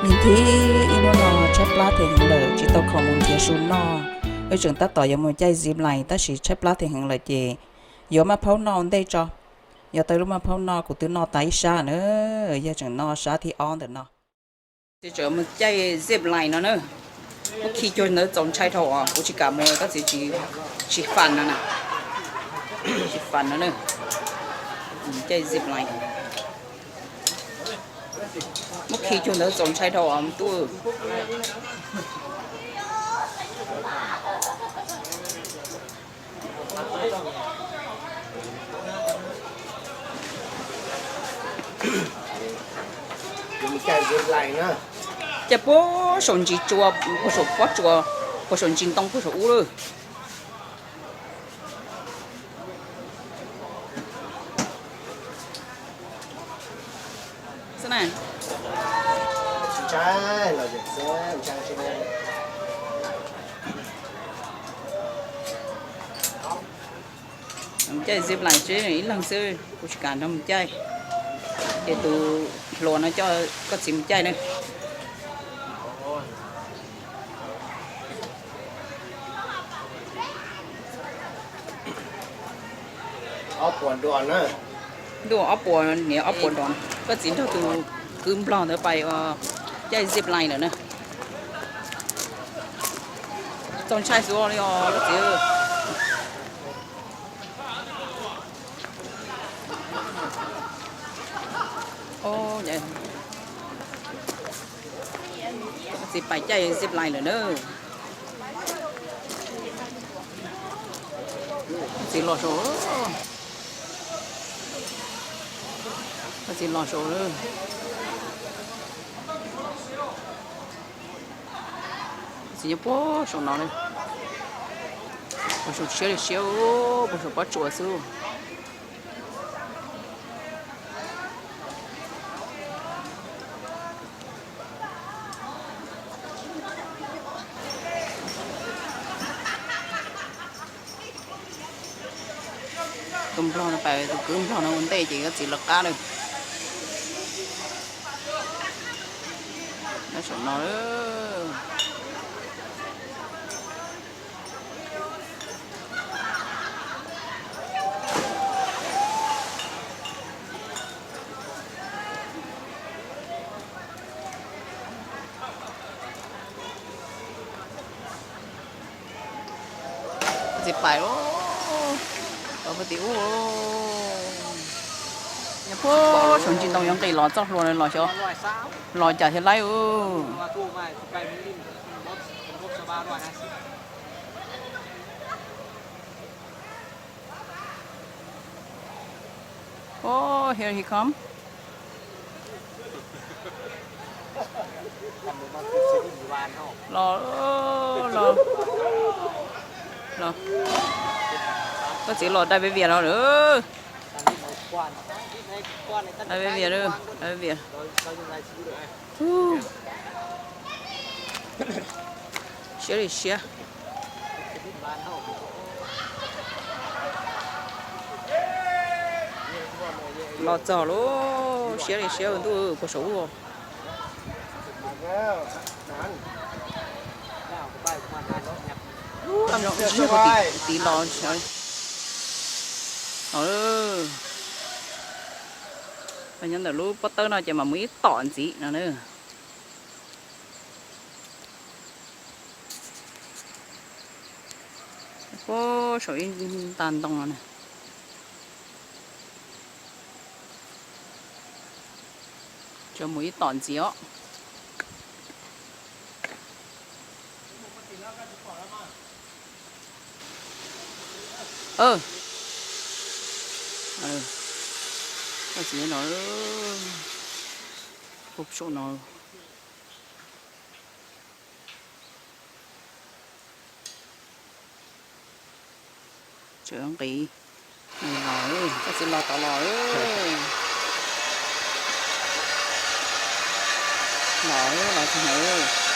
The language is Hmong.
Me ntxhais, ib hnub no tshaib plab heev lawm tsis tau khoom mus nrhiav su noj. Wb tseem tab tom yuav mus caij zip line tab sis tshaib plab heev lawm ces yuav maj phaub noj ua ntej tso. Yog tau lub maj phaub noj kuv twb noj tas ib sab na, yog tseem noj sab thib ob ntawm no. Tseem mus caij zip line no na. Muab khi cuag ntawd txaus ntshai dhau os, kuv tsis kam mus, koj txiv tsis fun no na. Tsis fun no na. Caij zip line. Muab khi cuag ntawd txaus ntshai dhau os tub. Caij puag saum ntsis tsua, puag saum pob tsuas, puag saum ntsis ntoo puag saum ub lawm. Caij zip line tsis ib leeg xwb, kuv tsis kam nrog mus caij. Ces tus hluas no coj koj txiv mus caij na. Ntuj, ob puas niam ob puas nrov. Koj txiv nrog tus kwv nplog ntawd pais caij zip line lawm na. Txaus ntshai xwb li os koj txiv. Koj txiv pais caij zip line lawm na. Koj txiv los saud. Koj txiv los saud. Koj txiv nyob puag saum no na. Puag saum siab li siab, puag saum pob tsuas xwb. Tus nplog no pais, tus kwv nplog no ua ntej ces koj txiv lawv qab lawm. Nyob saum no. Koj txiv pais lawm. Pais puag tim ub. Nyob puag saum ntsis ntoo yuav nqis los txoj hlua los xyov los cas thiaj laib. Oh, here he come. Los, los, los. Koj txiv los dai peb vias no lawm. Dai peb vias, dai peb vias. Siab li siab. Los txog lawm, siab li siab ntuj, puag saum ub. Ib pliag puag tim los. Nyob ntawm lub pob tawb no ces mam mus ib tom ntxiv no na. Puag saum ib nta ntoo no na. Tsuas mus ib tom ntxiv os. Koj txiv no, puag saum no. Tseem nqis. Los, koj txiv los tod los. Los, los txog no.